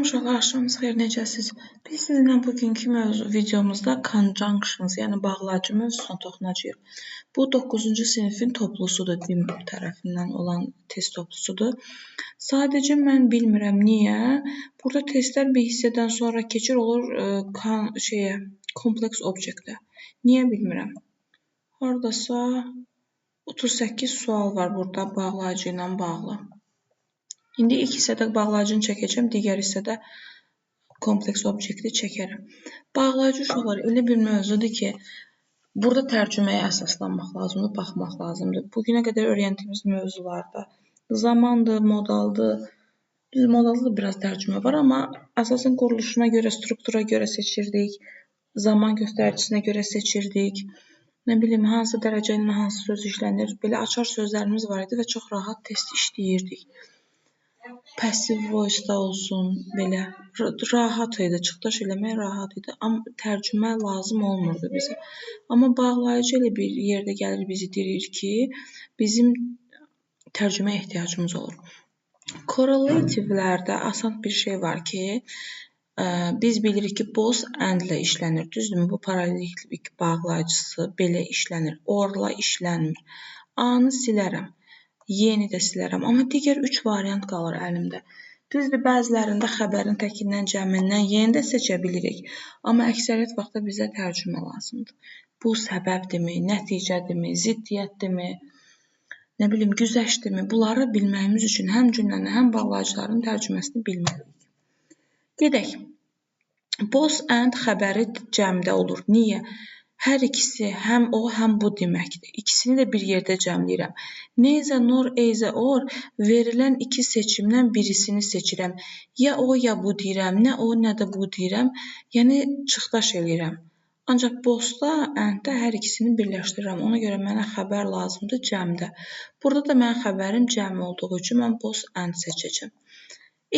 Uşaqlar, axşamınız xeyir, necəsiz? Biz sizinlə bugünkü mövzu videomuzda conjunctions, yəni bağlayıcı mövzusuna toxunacağıq. Bu 9-cu sinifin toplusudur, DİM tərəfindən olan test toplusudur. Sadəcə mən bilmirəm niyə. Burada testlər bir hissədən sonra keçir olur şeyə, kompleks objektə. Niyə bilmirəm. Hardasa 38 sual var burada bağlayıcı ilə bağlı. İndi ilk hissədə bağlayıcını çəkəcəm, digər hissədə kompleks obyekti çəkərəm. Bağlayıcı uşaqlar elə bir mövzudur ki, burada tərcüməyə əsaslanmaq lazımdır, baxmaq lazımdır. Bugünə qədər öyrəndiyimiz mövzularda zamandır, modaldır, düz modalda da biraz tərcümə var, amma əsasən quruluşuna görə, struktura görə seçirdik, zaman göstəricisinə görə seçirdik. Nə bilim, hansı dərəcə ilə hansı söz işlənir, belə açar sözlərimiz var idi və çox rahat test işləyirdik. Passive voice-da olsun, belə rahat idi, çıxdaş eləmək rahat idi. Amma tərcümə lazım olmurdu bizə. Amma bağlayıcı elə bir yerdə gəlir bizi dirir ki, bizim tərcüməyə ehtiyacımız olur. Correlative-lərdə asan bir şey var ki, biz bilirik ki, both and ilə işlənir, düzdürmü? Bu paralellik bağlayıcısı belə işlənir, or-la işlənmir. A-nı silərəm. Y-ni də silərəm. Amma digər 3 variant qalır əlimdə. Düzdür, bəzilərində xəbərin təkindən, cəmindən Y-ni də seçə bilirik. Amma əksəriyyət vaxtda bizə tərcümə lazımdır. Bu səbəbdirmi, nəticədirmi, ziddiyyətdirmi, nə bilim, güzəştdirmi? Bunları bilməyimiz üçün həm cümlənin, həm bağlayıcıların tərcüməsini bilməliyik. Gedək. Both and xəbəri cəmdə olur. Niyə? Hər ikisi həm o, həm bu deməkdir. İkisini də bir yerdə cəmləyirəm. Neither nor, either or verilən iki seçimdən birisini seçirəm. Ya o, ya bu deyirəm, nə o, nə də bu deyirəm. Yəni çıxdaş eləyirəm. Ancaq both-da, and-də hər ikisini birləşdirirəm. Ona görə mənə xəbər lazımdır cəmdə. Burada da mənim xəbərim cəm olduğu üçün mən both and seçəcəm.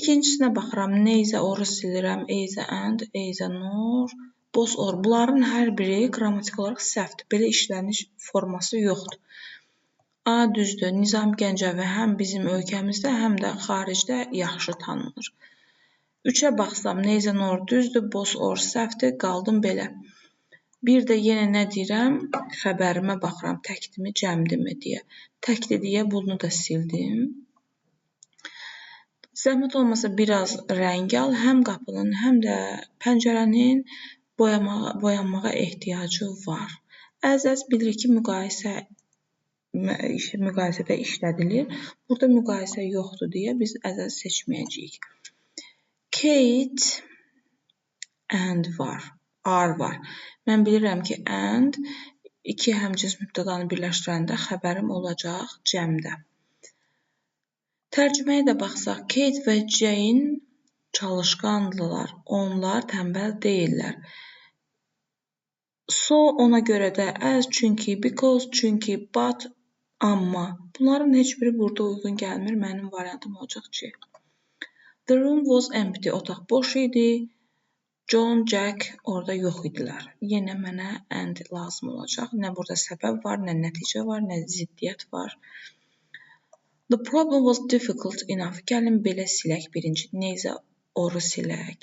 İkincisinə baxıram. Neither or-u silirəm. Either and, either nor. Both or. Bunların hər biri qrammatik olaraq səhvdir. Belə işləniş forması yoxdur. A düzdür. Nizami Gəncəvi həm bizim ölkəmizdə, həm də xaricdə yaxşı tanınır. 3-ə baxsam, neither nor düzdür, both or səhvdir. Qaldım belə. Bir də yenə nə deyirəm? Xəbərimə baxıram, təkdimi, cəmdimi deyə. Təkdir deyə bunu da sildim. Zəhmət olmasa biraz rəng al. Həm qapının, həm də pəncərənin boyanmağa ehtiyacı var. As bilirik ki, müqayisədə işlədilir. Burada müqayisə yoxdur deyə biz as seçməyəcəyik. Kate and var, are var. Mən bilirəm ki, and iki həmcins mübtədanı birləşdirəndə xəbərim olacaq cəmdə. Tərcüməyə də baxsaq, Kate və Jane çalışqandılar. Onlar tənbəl deyillər. So ona görə də, as çünki, because çünki, but amma. Bunların heç biri burada uyğun gəlmir. Mənim variantım olacaq C. The room was empty. Otaq boş idi. John, Jack orada yox idilər. Yenə mənə and lazım olacaq. Nə burada səbəb var, nə nəticə var, nə ziddiyyət var. The problem was difficult enough. Gəlin belə silək birinci. Neither or-u silək.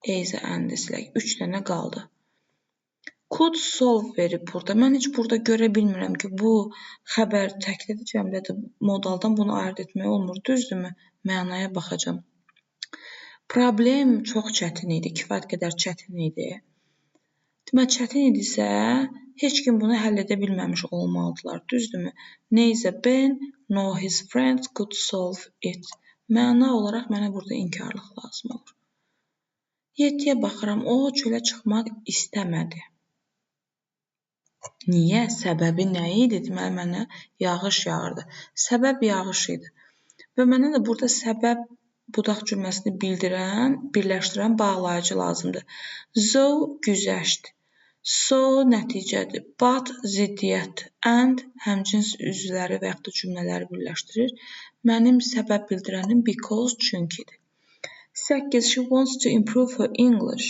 Either and-i silək. 3 dənə qaldı. Could solve verib burada. Mən heç burada görə bilmirəm ki, bu xəbər təklidir, cəmdədir. Modaldan bunu ayırd etmək olmur. Düzdürmü? Mənaya baxacağam. Problem çox çətin idi, kifayət qədər çətin idi. Deməli, çətin idisə, heç kim bunu həll edə bilməmiş olmalıdırlar. Düzdürmü? Neither Ben nor his friends could solve it. Məna olaraq mənə burada inkarlıq lazım olur. 7-yə baxıram. O çölə çıxmaq istəmədi. Niyə? Səbəbi nə idi? Deməli, mənə yağış yağırdı. Səbəb yağış idi. Və mənə də burada səbəb budaq cümləsini bildirən, birləşdirən bağlayıcı lazımdır. Though güzəşt, so nəticədir, but ziddiyyət, and həmcins üzvləri və yaxud da cümlələri birləşdirir. Mənim səbəb bildirənim because çünkidir. 8. She wants to improve her English.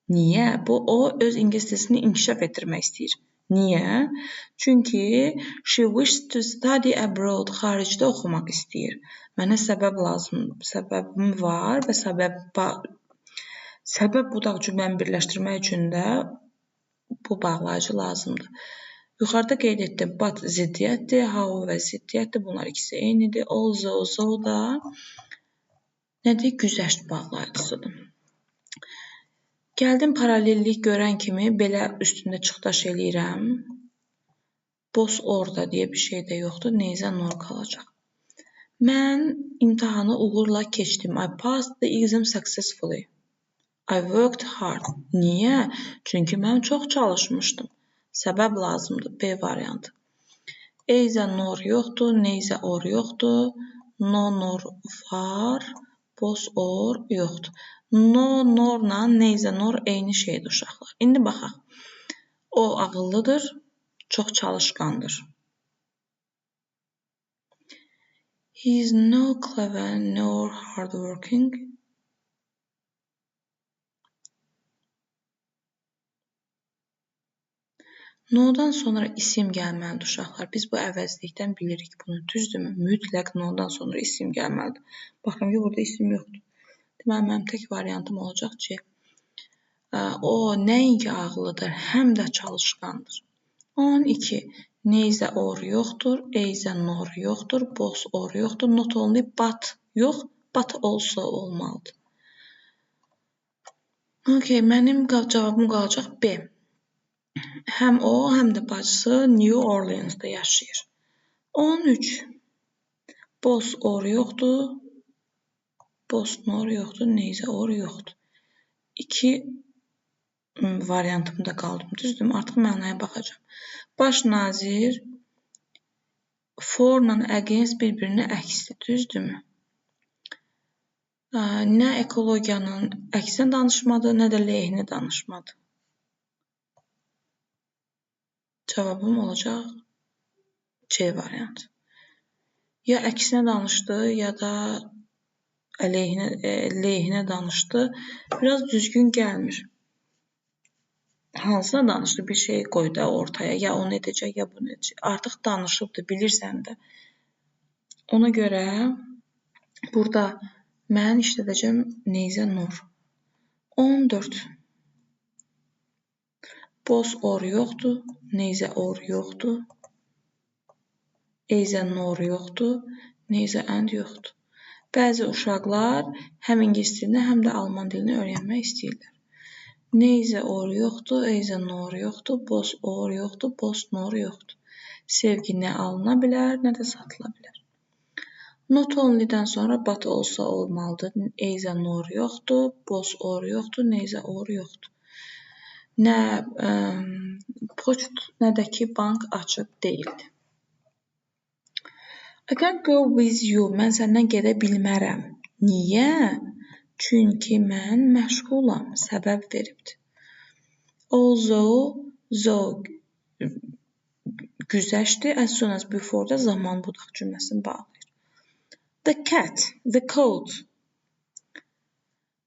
Niyə? Bu, o öz ingilis dilini inkişaf etdirmək istəyir. Niyə? Çünki she wishes to study abroad, xaricdə oxumaq istəyir. Mənə səbəb lazımdır. Səbəbim var və səbəb budaq cümləni birləşdirmək üçün də bu bağlayıcı lazımdır. Yuxarıda qeyd etdim, but ziddiyyətdir, however ziddiyyətdir. Bunlar ikisi eynidir. Although, so da nədir? Güzəşt bağlayıcısıdır. Gəldim paralellik görən kimi belə üstündə çıxdaş eləyirəm. Both orada deyə bir şey də yoxdur. Neither nor qalacaq. Mən imtahanı uğurla keçdim. I passed the exam successfully. I worked hard. Niyə? Çünki mən çox çalışmışdım. Səbəb lazımdır. B variantı. Either nor yoxdur, neither or yoxdur, no nor var, both or yoxdur. No, norla neither nor eyni şeydir uşaqlar. İndi baxaq. O ağıllıdır, çox çalışqandır. He is no clever nor hardworking. No'dan sonra isim gəlməlidir uşaqlar. Biz bu əvəzlikdən bilirik bunu. Düzdürmü? Mütləq no'dan sonra isim gəlməlidir. Baxıram ki, burada isim yoxdur. Deməli, mənim tək variantım olacaq C. O nəinki ağıllıdır, həm də çalışqandır. 12. Neither or yoxdur, either nor yoxdur, both or yoxdur. Not only but yox, but also olmalıdır. Okay, mənim cavabım qalacaq B. Həm o, həm də bacısı New Orleans'da yaşayır. 13. Both or yoxdur, both nor yoxdur, neither or yoxdur. 2 variantımda qaldım, düzdürmü? Artıq mənaya baxacağam. Baş nazir for-la against bir-birinə əksdir, düzdürmü? Nə ekologiyanın əksinə danışmadı, nə də lehini danışmadı. Cavabım olacaq C variantı. Ya əksinə danışdı, ya da lehinə danışdı. Biraz düzgün gəlmir. Hansına danışdı? Bir şey qoy da ortaya. Ya onu edəcək, ya bunu edəcək. Artıq danışıbdır, bilirsən də. Ona görə burada mən işlədəcəm neither nor. 14. Both or yoxdur, neither or yoxdur, either nor yoxdur, neither and yoxdur. Bəzi uşaqlar həm ingilis dilini, həm də alman dilini öyrənmək istəyirlər. Neither or yoxdur, either nor yoxdur, both or yoxdur, both nor yoxdur. Sevgi nə alına bilər, nə də satıla bilər. Not only-dən sonra but also olmalıdır. Either nor yoxdur, both or yoxdur, neither or yoxdur. Nə poçt, nə də ki bank açıq deyildi. I can't go with you. Mən səndən gedə bilmərəm. Niyə? Çünki mən məşğulam. Səbəb veribdir. Although, though güzəştdir. As soon as before-da zaman budaq cümləsini bağlayır. The cat, the coat.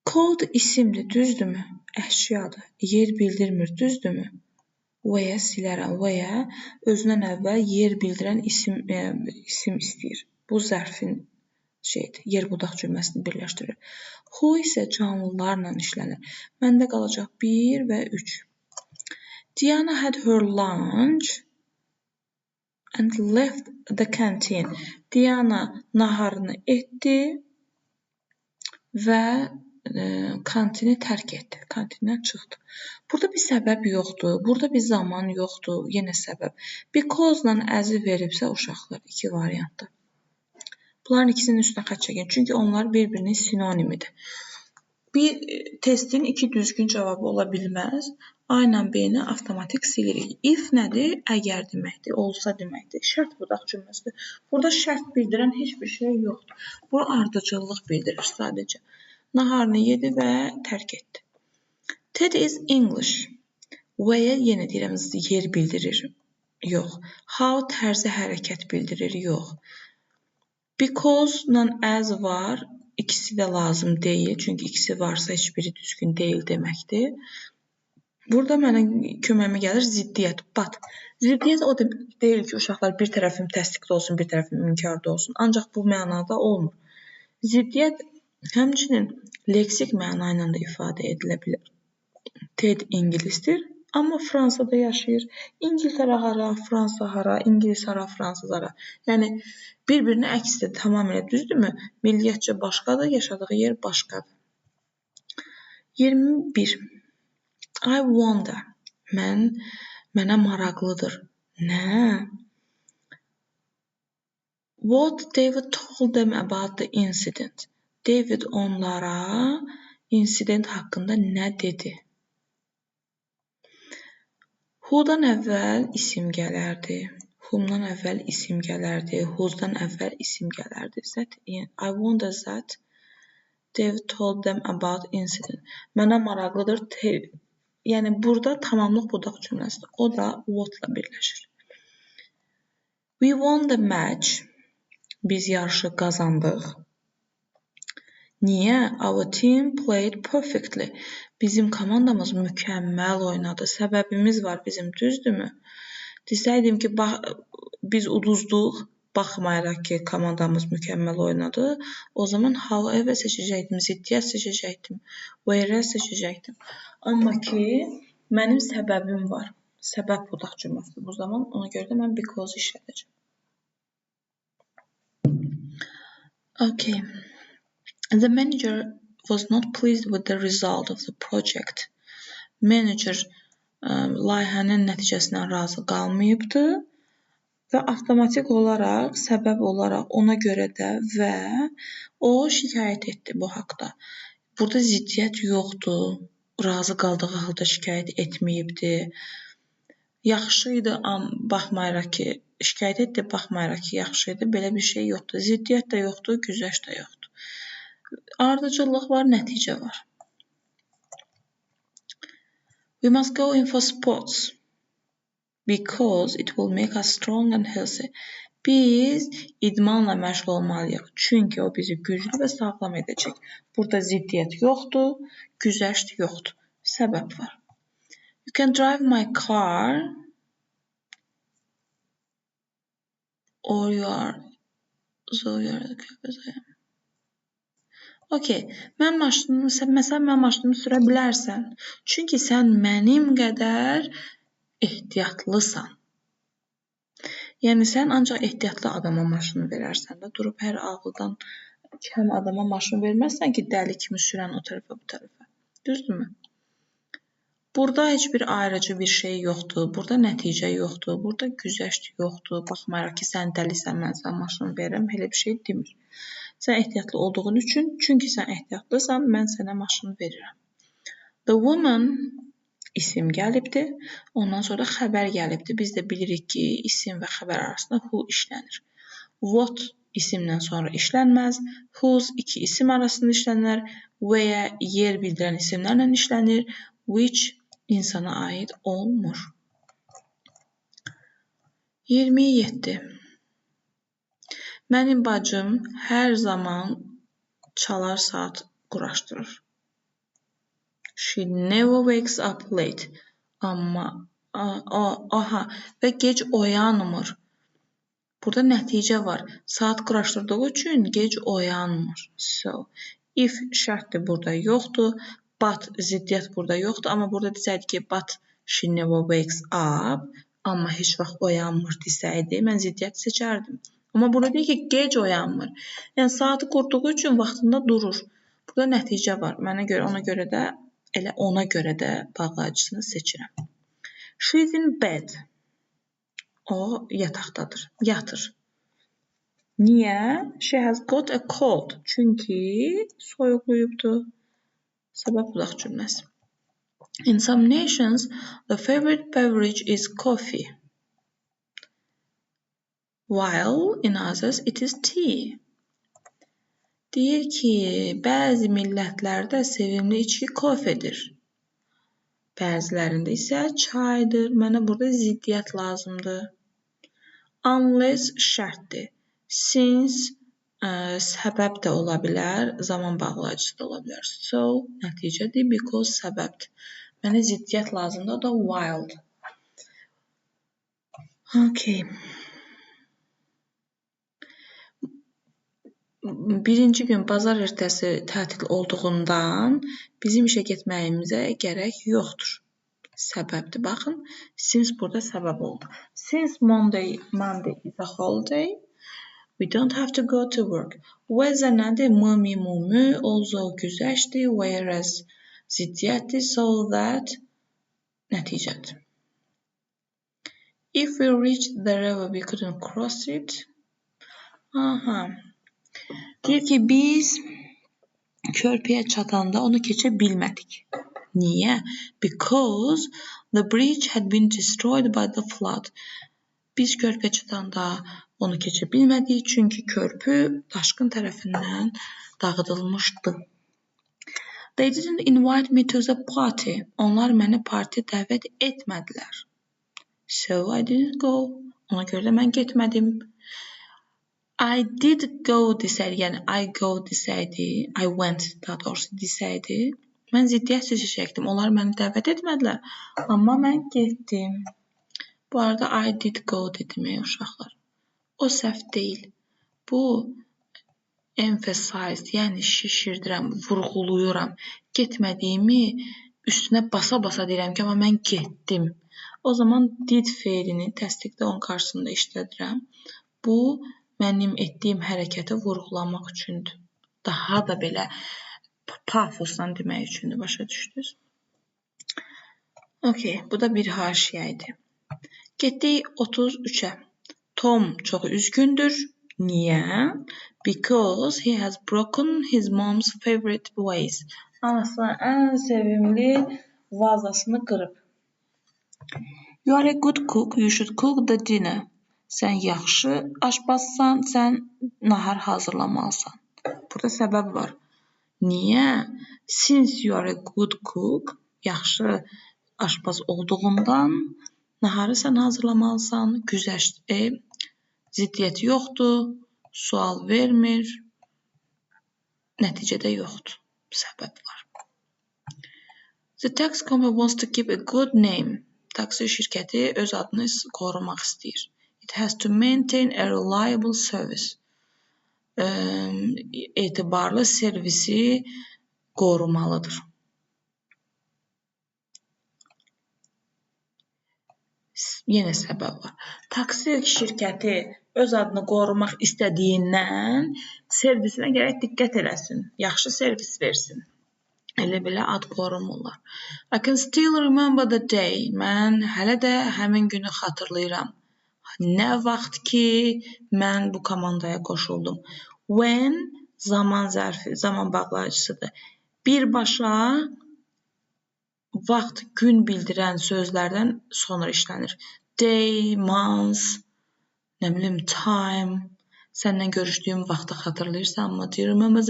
Coat isimdir, düzdürmü? Əşyadır. Yer bildirmir, düzdürmü? Where silərəm. Where özündən əvvəl yer bildirən isim istəyir. Bu zərfin şeydir, yer budaq cümləsini birləşdirir. Who isə canlılarla işlənir. Məndə qalacaq 1 və 3. Diana had her lunch and left the canteen. Diana naharını etdi və kantini tərk etdi. Kantindən çıxdı. Burada bir səbəb yoxdur. Burada bir zaman yoxdur. Yenə səbəb. Because-la əzi veribsə uşaqlar iki variantda. Bunların ikisinin üstünə xətt çəkin. Çünki onlar bir-birinin sinonimidir. Bir testin iki düzgün cavabı ola bilməz. A ilə B-ni avtomatik silirik. If nədir? Əgər deməkdir, olsa deməkdir. Şərt budaq cümləsidir. Burada şərt bildirən heç bir şey yoxdur. Bu ardıcıllıq bildirir sadəcə. Naharını yedi və tərk etdi. Ted is English. Where yenə deyirəm yer bildirir. Yox. How tərzi hərəkət bildirir. Yox. Because-la as var. İkisi də lazım deyil. Çünki ikisi varsa heç biri düzgün deyil deməkdir. Burada mənə köməyimə gəlir ziddiyyət, but. Ziddiyyət o demək deyil ki, uşaqlar bir tərəfim təsdiqdə olsun, bir tərəfim inkarda olsun. Ancaq bu mənada olmur. Ziddiyyət həmçinin leksik məna ilə də ifadə edilə bilər. Ted ingilisdir, amma Fransada yaşayır. İngiltərə hara, Fransa hara, İngilis hara, Fransız hara. Yəni, bir-birinə əksdir, tamamilə düzdürmü? Milliyyətcə başqadır, yaşadığı yer başqadır. 21. I wonder. Mənə maraqlıdır. Nə? What David told them about the incident. David onlara insident haqqında nə dedi? Who-dan əvvəl isim gələrdi. Whom-dan əvvəl isim gələrdi. Whose-dan əvvəl isim gələrdi. That, I wonder that David told them about incident. Mənə maraqlıdır. Yəni, burada tamamlıq budaq cümləsidir. O da what-la birləşir. We won the match. Biz yarışı qazandıq. Niyə? Our team played perfectly. Bizim komandamız mükəmməl oynadı. Səbəbimiz var bizim, düzdürmü? Desəydim ki, biz uduzduq, baxmayaraq ki, komandamız mükəmməl oynadı, o zaman however seçəcəkdim, ziddiyyət seçəcəkdim, whereas seçəcəkdim. Amma ki, mənim səbəbim var. Səbəb budaq cümləsidir bu zaman. Ona görə də mən because işlədəcəm. Okay. The manager was not pleased with the result of the project. Manager layihənin nəticəsindən razı qalmayıbdı və avtomatik olaraq, səbəb olaraq ona görə də və o şikayət etdi bu haqda. Burada ziddiyyət yoxdur. Razı qaldığı halda şikayət etməyibdi. Yaxşı idi, baxmayaraq ki, şikayət etdi, baxmayaraq ki, yaxşı idi. Belə bir şey yoxdur. Ziddiyyət də yoxdur, güzəşt də yoxdur. Ardıcıllıq var, nəticə var. We must go in for sports because it will make us strong and healthy. Biz idmanla məşğul olmalıyıq, çünki o bizi güclü və sağlam edəcək. Burada ziddiyyət yoxdur, güzəşt yoxdur. Səbəb var. You can drive my car or you are so you are as I am. Okay, mən maşınımı, məsələn, mən maşınımı sürə bilərsən. Çünki sən mənim qədər ehtiyatlısan. Yəni, sən ancaq ehtiyatlı adama maşını verərsən də, durub hər ağıldan kəm adama maşın verməzsən ki, dəli kimi sürən o tərəfə, bu tərəfə. Düzdürmü? Burada heç bir ayrıcı bir şey yoxdur, burada nəticə yoxdur, burada güzəşt yoxdur. Baxmayaraq ki, sən dəlisən, mən sənə maşını verirəm, elə bir şey demir. Sən ehtiyatlı olduğun üçün, çünki sən ehtiyatlısan, mən sənə maşını verirəm. The woman isim gəlibdir, ondan sonra xəbər gəlibdir. Biz də bilirik ki, isim və xəbər arasında who işlənir. What isimdən sonra işlənməz, whose iki isim arasında işlənər, where yer bildirən isimlərlə işlənir, which insana aid olmur. 27. Mənim bacım hər zaman çalar saat quraşdırır. She never wakes up late. Amma, aha, və gec oyanmır. Burada nəticə var. Saat quraşdırdığı üçün gec oyanmır. So, if şərtdir burada yoxdur. But ziddiyyət burada yoxdur. Amma burada desəydi ki, but she never wakes up. Amma heç vaxt oyanmır desəydi, mən ziddiyyət seçərdim. Amma burada deyir ki, gec oyanmır. Yəni, saatı qurduğu üçün vaxtında durur. Burada nəticə var. Mənə görə, ona görə də, elə ona görə də bağlayıcısını seçirəm. She is in bed. O yataqdadır, yatır. Niyə? She has got a cold. Çünki soyuqluyubdur. Səbəb budaq cümləsi. In some nations, the favorite beverage is coffee, while in others it is tea. Deyir ki, bəzi millətlərdə sevimli içki kofedir. Bəzilərində isə çaydır. Mənə burada ziddiyyət lazımdır. Unless şərtdir. Since səbəb də ola bilər, zaman bağlayıcısı da ola bilər. So, nəticədir, because səbəbdir. Mənə ziddiyyət lazımdır, o da wild. Okay. Birinci gün bazar ertəsi tətil olduğundan bizim işə getməyimizə gərək yoxdur. Səbəbdir. Baxın, since burada səbəb oldu. Since Monday is a holiday, we don't have to go to work. Whether nədir? M, mi, mu, mü, although güzəştdir, whereas ziddiyyətdir, so that nəticədir. If we reached the river, we couldn't cross it. Aha. Deyir ki, biz körpüyə çatanda onu keçə bilmədik. Niyə? Because the bridge had been destroyed by the flood. Biz körpüyə çatanda onu keçə bilmədik, çünki körpü daşqın tərəfindən dağıdılmışdı. They didn't invite me to the party. Onlar məni partiyə dəvət etmədilər. So I didn't go. Ona görə də mən getmədim. I did go desəydi, yəni I go desəydi, I went daha doğrusu desəydi, mən ziddiyyət seçəcəkdim. Onlar məni dəvət etmədilər, amma mən getdim. Bu arada I did go dedim, ey uşaqlar. O səhv deyil. Bu emphasize, yəni şişirdirəm, vurğuluyuram. Getmədiyimi üstünə basa-basa deyirəm ki, amma mən getdim. O zaman did feilini təsdiqdə onun qarşısında işlədirəm. Bu mənim etdiyim hərəkəti vurğulamaq üçündür. Daha da belə pafosla demək üçündür, başa düşdünüz? Okay, bu da bir haşiyə idi. Getdik 33-ə. Tom çox üzgündür. Niyə? Because he has broken his mom's favorite vase. Anasının ən sevimli vazasını qırıb. You are a good cook. You should cook the dinner. Sən yaxşı aşpazsan, sən nahar hazırlamalısan. Burada səbəb var. Niyə? Since you are a good cook, yaxşı aşpaz olduğundan naharı sən hazırlamalısan. Güzəşt, ziddiyyət yoxdur, sual vermir, nəticədə yoxdur. Səbəb var. The taxi company wants to keep a good name. Taksi şirkəti öz adını qorumaq istəyir. It has to maintain a reliable service. Etibarlı servisi qorumalıdır. Yenə səbəb var. Taksi şirkəti öz adını qorumaq istədiyindən servisinə gərək diqqət eləsin. Yaxşı servis versin. Elə belə ad qorumurlar. I can still remember the day. Mən hələ də həmin günü xatırlayıram. Nə vaxt ki mən bu komandaya qoşuldum. When zaman zərfi, zaman bağlayıcısıdır. Birbaşa vaxt, gün bildirən sözlərdən sonra işlənir. Day, month, nə bilim, time. Səninlə görüşdüyüm vaxtı xatırlayırsanmı? Do you remember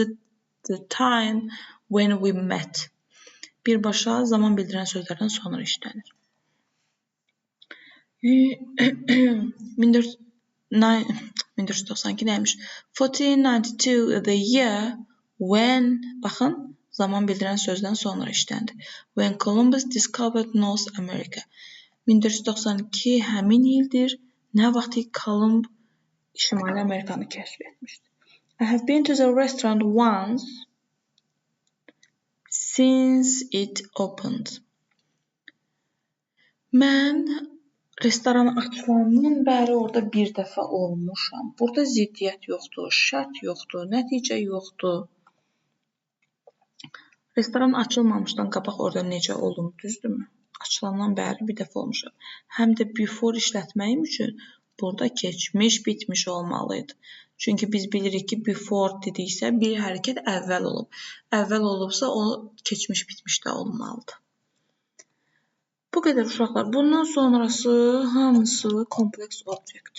the time when we met? Birbaşa zaman bildirən sözlərdən sonra işlənir. 1492 neymiş? 1492 the year when, baxın, zaman bildirən sözdən sonra işləndi. When Columbus discovered North America. 1492 həmin ildir. Nə vaxt ki Kolumb Şimali Amerikanı kəşf etmişdi. I have been to the restaurant once since it opened. Mən restoran açılandan bəri orada bir dəfə olmuşam. Burada ziddiyyət yoxdur, şərt yoxdur, nəticə yoxdur. Restoran açılmamışdan qabaq orada necə olum, düzdürmü? Açılandan bəri bir dəfə olmuşam. Həm də before işlətməyim üçün burada keçmiş, bitmiş olmalı idi. Çünki biz bilirik ki, before dediksə bir hərəkət əvvəl olub. Əvvəl olubsa o keçmiş, bitmiş də olmalıdır. Bu qədər uşaqlar. Bundan sonrası hamısı kompleks obyekt.